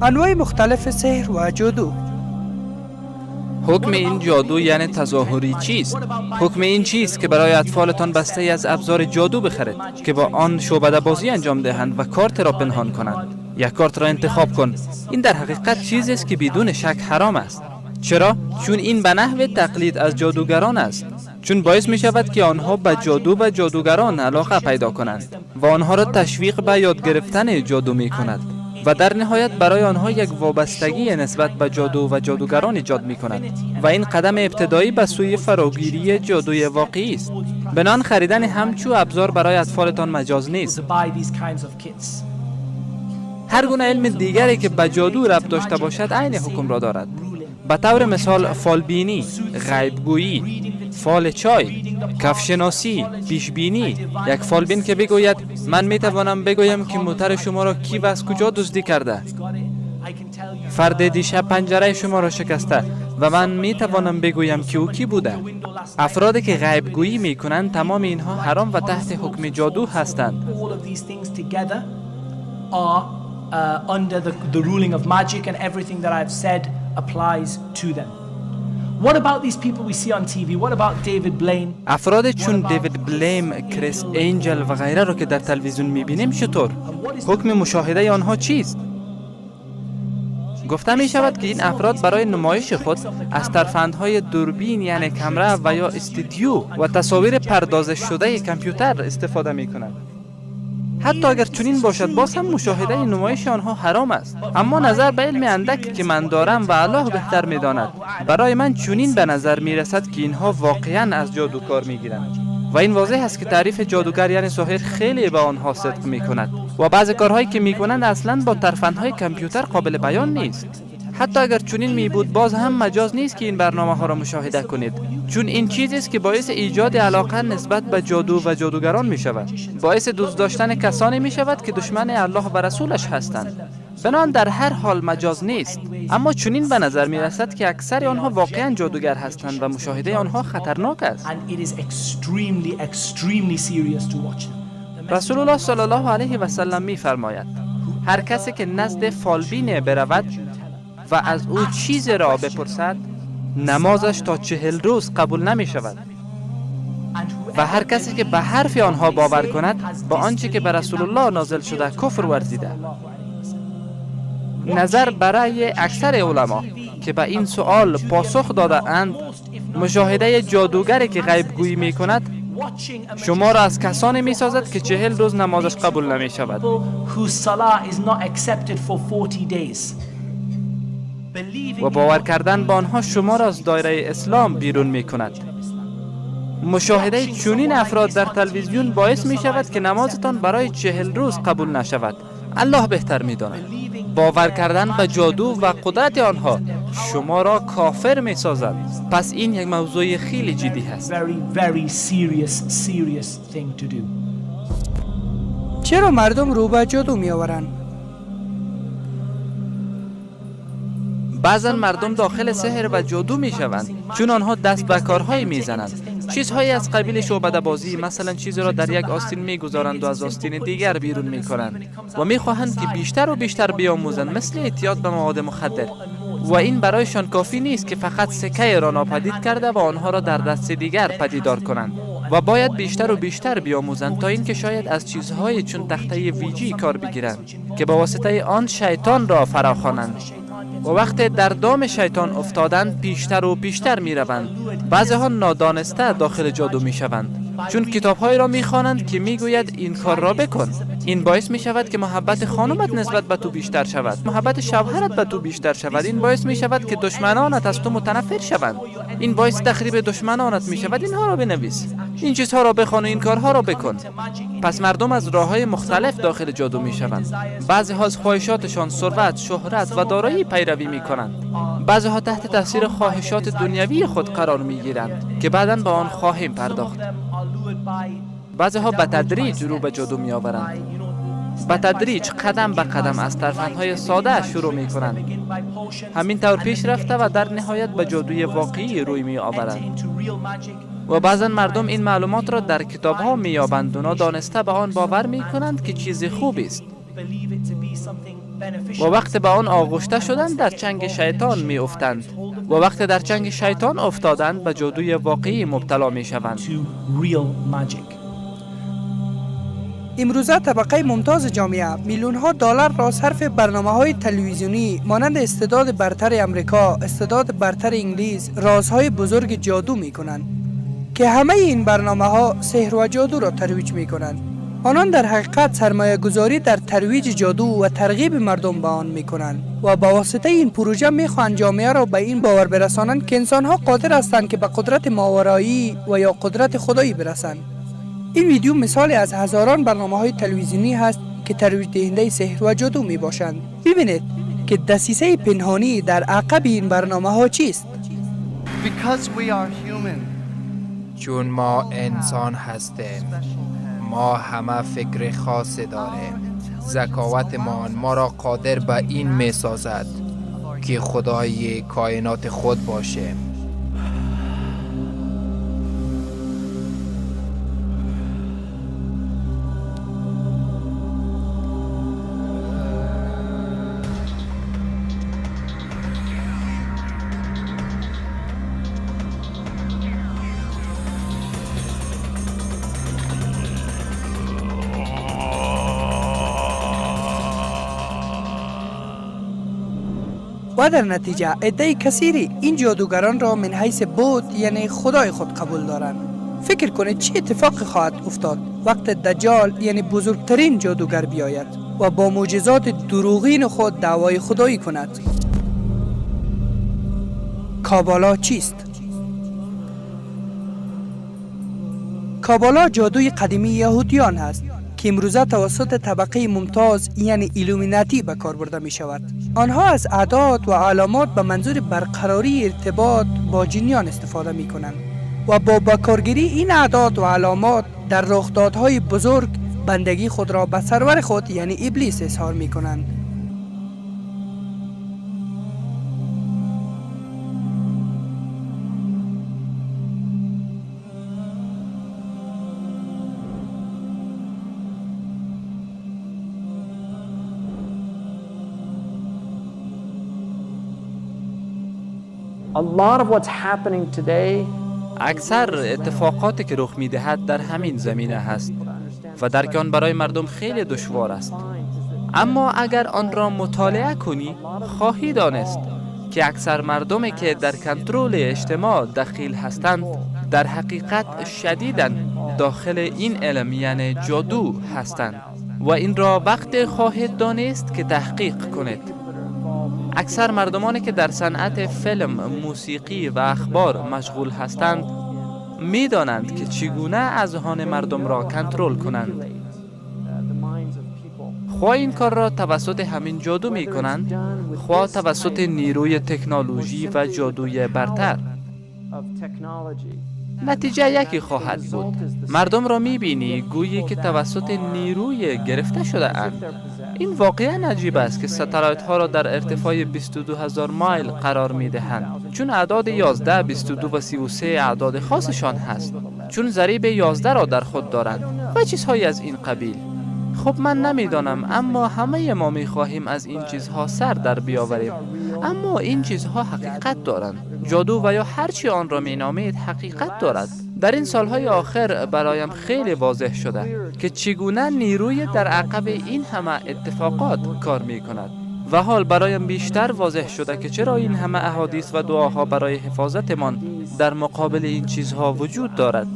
انواع مختلف سحر و جادو. حکم این جادو یعنی تظاهری چیست؟ حکم این چیست که برای اطفالتان بسته از ابزار جادو بخرید که با آن شعبده بازی انجام دهند و کارت را پنهان کنند. یک کارت را انتخاب کن. این در حقیقت چیزی است که بدون شک حرام است. چرا؟ چون این به نحو تقلید از جادوگران است. چون باعث می شود که آنها به جادو و جادوگران علاقه پیدا کنند و آنها را تشویق به یاد گرفتن جادو می کند و در نهایت برای آنها یک وابستگی نسبت به جادو و جادوگران ایجاد می کند و این قدم ابتدایی به سوی فراگیری جادوی واقعی است. بنان خریدن همچو ابزار برای اطفالتان مجاز نیست. هر گونه علم دیگری که به جادو ربط داشته باشد عین حکم را دارد. به طور مثال فالبینی، غیبگویی، فال چای، کفشناسی، پیشبینی. یک فالبین که بگوید من می توانم بگویم که موتر شما را کی و از کجا دزدی کرده، فرد دیشب پنجره شما را شکسته و من می توانم بگویم که او کی بوده. افرادی که غیبگویی می کنند تمام اینها حرام و تحت حکم جادو هستند. Under the ruling of magic and everything that I've said applies to them. What about these people we see on TV? What about David Blaine? افراد چون دیوید بلیم، کریس اینجل و غیره را که در تلویزیون می‌بینیم چطور؟ حکم مشاهده آنها چیست؟ گفته می شود که این افراد برای نمایش خود از ترفندهای دوربین یعنی کمره و یا استودیو و تصاویر پردازش شده کامپیوتر استفاده می کنند. حتی اگر چنین باشد باز هم مشاهده نمایش آنها حرام است. اما نظر به علم اندک که من دارم و الله بهتر می داند، برای من چنین به نظر می رسد که اینها واقعا از جادو کار می گیرند و این واضح است که تعریف جادوگر یعنی ساحر خیلی به آنها صدق می کند و بعض کارهایی که می کنند اصلا با ترفندهای کامپیوتر قابل بیان نیست. حتی اگر چنین می بود باز هم مجاز نیست که این برنامه ها را مشاهده کنید، چون این چیزی است که باعث ایجاد علاقه نسبت به جادو و جادوگران می شود، باعث دوست داشتن کسانی می شود که دشمن الله و رسولش هستند. بنان در هر حال مجاز نیست، اما چنین به نظر می رسد که اکثر آنها واقعا جادوگر هستند و مشاهده آنها خطرناک است. رسول الله صلی الله علیه و سلم می فرماید هر کسی که نزد فالبین برود و از او چیز را بپرسد نمازش تا 40 روز قبول نمی شود و هر کسی که به حرف آنها باور کند با آنچه که به رسول الله نازل شده کفر ورزیده. نظر برای اکثر علما که به این سوال پاسخ داده اند، مشاهده جادوگری که غیبگویی می کند شما را از کسانی می سازد که 40 روز نمازش قبول نمی شود. و باور کردن به آنها شما را از دایره اسلام بیرون می کند. مشاهده چنین افراد در تلویزیون باعث می شود که نمازتان برای 40 روز قبول نشود. الله بهتر می داند. باور کردن به جادو و قدرت آنها شما را کافر می سازد. پس این یک موضوع خیلی جدی هست. چرا مردم رو به جادو می آورند؟ بعضا مردم داخل سحر و جادو می شوند چون آنها دست به کارهایی می زنند. چیزهایی از قبیل شعبده بازی، مثلا چیزی را در یک آستین می گذارند و از آستین دیگر بیرون می کنند و می خواهند که بیشتر و بیشتر بیاموزند، مثل اعتیاد به مواد مخدر. و این برایشان کافی نیست که فقط سکه را ناپدید کرده و آنها را در دست دیگر پدیدار کنند و باید بیشتر و بیشتر بیاموزند تا اینکه شاید از چیزهای چون تخته ویجی کار بگیرند که با واسطه آن شیطان را فراخوانند. و وقتی در دام شیطان افتادند پیشتر و پیشتر می روند. بعضی ها نادانسته داخل جادو می شوند چون کتابهایی را می خوانند که می گوید این کار را بکن. این باعث می شود که محبت خانمت نسبت به تو بیشتر شود، محبت شوهرت به تو بیشتر شود. این باعث می شود که دشمنانت از تو متنفر شوند. این باعث تخریب دشمنانت می شود. اینها را بنویس، این چیزها را بخوان و این کارها را بکن. پس مردم از راه‌های مختلف داخل جادو می شوند. بعضی ها از خواهشاتشان ثروت، شهرت و دارایی پیروی می کنند. بعضی ها تحت تاثیر خواهشات دنیوی خود قرار می گیرند که بعداً به آن خواهیم پرداخت. بعضی ها به تدریج رو به جادو می آورند. به تدریج قدم به قدم از ترفندهای ساده شروع می کنند. همین طور پیش رفته و در نهایت به جادوی واقعی روی می آورند. و بعضا مردم این معلومات را در کتاب ها می یابند و نادانسته به آن باور می کنند که چیز خوبی است. و وقتی به آن آغشته شدند در چنگ شیطان می افتند و وقتی در چنگ شیطان افتادند به جادوی واقعی مبتلا می شوند. امروزه طبقه ممتاز جامعه میلیون ها دلار را صرف برنامه های تلویزیونی مانند استعداد برتر امریکا، استعداد برتر انگلیس، رازهای بزرگ جادو می کنند که همه این برنامه ها سحر و جادو را ترویج می کنند. آنان در حقیقت سرمایه گذاری در ترویج جادو و ترغیب مردم به آن می کنند و با واسطه این پروژه می خواهند جامعه را به این باور برسانند که انسان ها قادر هستند که به قدرت ماورایی و یا قدرت خدایی برسند. این ویدیو مثالی از هزاران برنامه های تلویزیونی هست که ترویج دهنده سحر و جادو می باشند. ببینید که دسیسه پنهانی در عقب این برنامه ها چیست؟ چون ما انسان هستیم، ما همه فکر خاص داریم. ذکاوت ما را قادر به این می سازد که خدای کائنات خود باشیم. و در نتیجه عده کثیری این جادوگران را من حیث بود یعنی خدای خود قبول دارند. فکر کنید چه اتفاقی خواهد افتاد وقت دجال یعنی بزرگترین جادوگر بیاید و با معجزات دروغین خود دعوای خدایی کند. کابالا چیست؟ کابالا جادوی قدیمی یهودیان است که امروزه توسط طبقه ممتاز یعنی ایلومیناتی به کار برده می شود. آنها از اعداد و علامات به منظور برقراری ارتباط با جنیان استفاده می کنند و با بکارگیری این اعداد و علامات در رخدادهای بزرگ بندگی خود را به سرور خود یعنی ابلیس اظهار می کنند. اکثر اتفاقاتی که رخ می‌دهد در همین زمینه هست و درک آن برای مردم خیلی دشوار است. اما اگر آن را مطالعه کنی خواهی دانست که اکثر مردمی که در کنترل اجتماع دخیل هستند در حقیقت شدیداً داخل این علم یعنی جادو هستند و این را وقت خواهید دانست که تحقیق کنید. اکثر مردمانی که در صنعت فیلم، موسیقی و اخبار مشغول هستند می دانند که چگونه اذهان مردم را کنترل کنند. خواه این کار را توسط همین جادو می کنند، خواه توسط نیروی تکنولوژی و جادوی برتر. نتیجه یکی خواهد بود. مردم را می بینی گویی که توسط نیروی گرفته شده اند. این واقعا عجیب است که ستلایت ها را در ارتفاع 22,000 مایل قرار می دهند، چون اعداد 11، 22 و 33 اعداد خاصشان هست، چون ضریب 11 را در خود دارند و چیزهایی از این قبیل. خب من نمیدانم، اما همه ما می خواهیم از این چیزها سر در بیاوریم. اما این چیزها حقیقت دارند. جادو و یا هرچی آن را می نامید حقیقت دارد. در این سالهای آخر برایم خیلی واضح شده که چگونه نیروی در عقب این همه اتفاقات کار می کند و حال برایم بیشتر واضح شده که چرا این همه احادیث و دعاها برای حفاظتمان در مقابل این چیزها وجود دارد.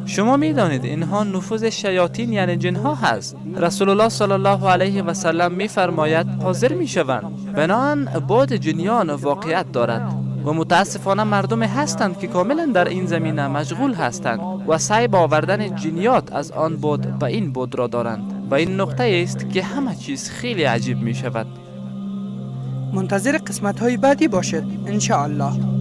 شما می دانید اینها نفوذ شیاطین یعنی جنها هست. رسول الله صلی الله علیه و سلم می فرماید حاضر می شوند. بنابراین باد جنیان واقعیت دارد و متاسفانه مردم هستند که کاملا در این زمینه مشغول هستند و سعی با آوردن جنیات از آن بود به این بود را دارند و این نقطه است که همه چیز خیلی عجیب می شود. منتظر قسمت های بعدی باشد ان شاء الله.